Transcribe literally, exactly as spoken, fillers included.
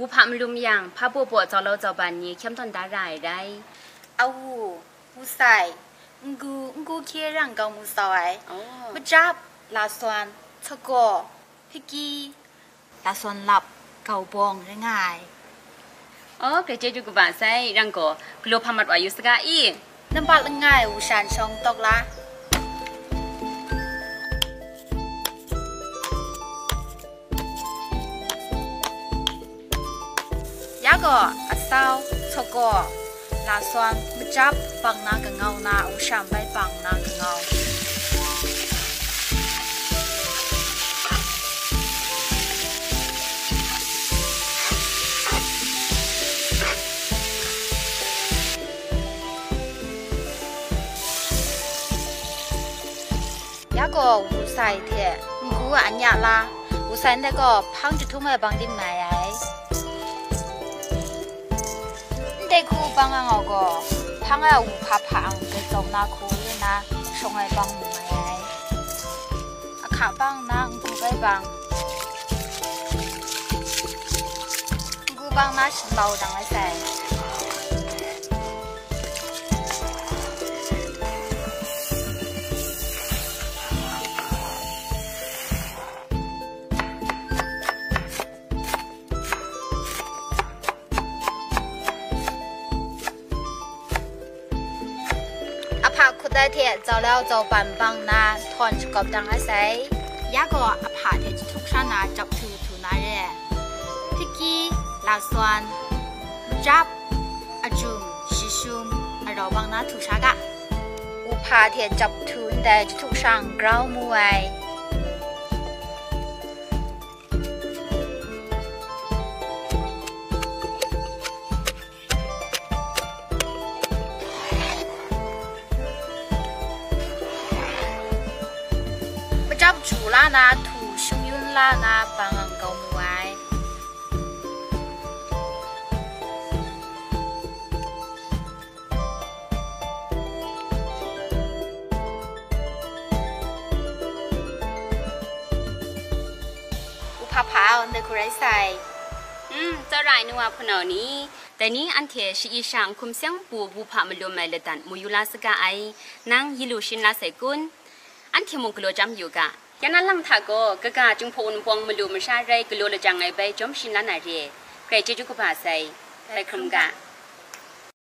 Wuhpa malum yang, hpa baw baw zau lau zau ban ni hkyem tawn da ra ai rai. Awu, wu sai, ngu, ngu hkye rang gau mu sau ai. Oh. Majap, laswan, tsagaw, hpiki, laswan lap, gau bawng, rai nga ai. Oh, grai chyeju kaba sai, rang gaw, galaw hpa mat wa yu saga i. Nambat langai, wu shan shawng tawk la. Ya gaw, asau, tsagaw, laswan, majap, bang na kangau na, wu shan bai bang na kangau. Ya gaw, wu sai hte ngu a anya la, wu sai ndai gaw hpang jahtum ai bang dim mai ai. Ndai hku bang ang gaw, hpang a wu hpa hpa ang grai tsawm na hku rin na shawng ai bang mu mai ai. Ahka bang na ngu bai bang, ngu bang na shingbau dang ai sai. Ahpa hkut ai hte zau lau zau ban bang na htawn shakawp dang ai sai. Ya gaw ahpa hte jahtuk sha na jap htu htu na re. Hpiki, laswan, jap, ajum, shishum, arau bang na htu sha ga. Wuhpa hte jap htu ndai jahtuk sha n grau mu ai. Majap ju la na htu shung yun la na bang ang kau mu ai. Wuhpa hpa au, ndai hku rai sai. Mm, tsawra ai nu wa hpunau ni, dai ni anhte shayi sha n hkum seng bu wuhpa malum ai ladan mu yu la saga ai, nang yi lu shin la sai kun? Anhte mung galaw chyam yu ga. Ya na lang hta gaw, kaga Jinghpaw Wunpawng malu masha rai galaw lajang ai bai jawm shin la na re. Grai chyeju kaba sai. Bai hkrum ga.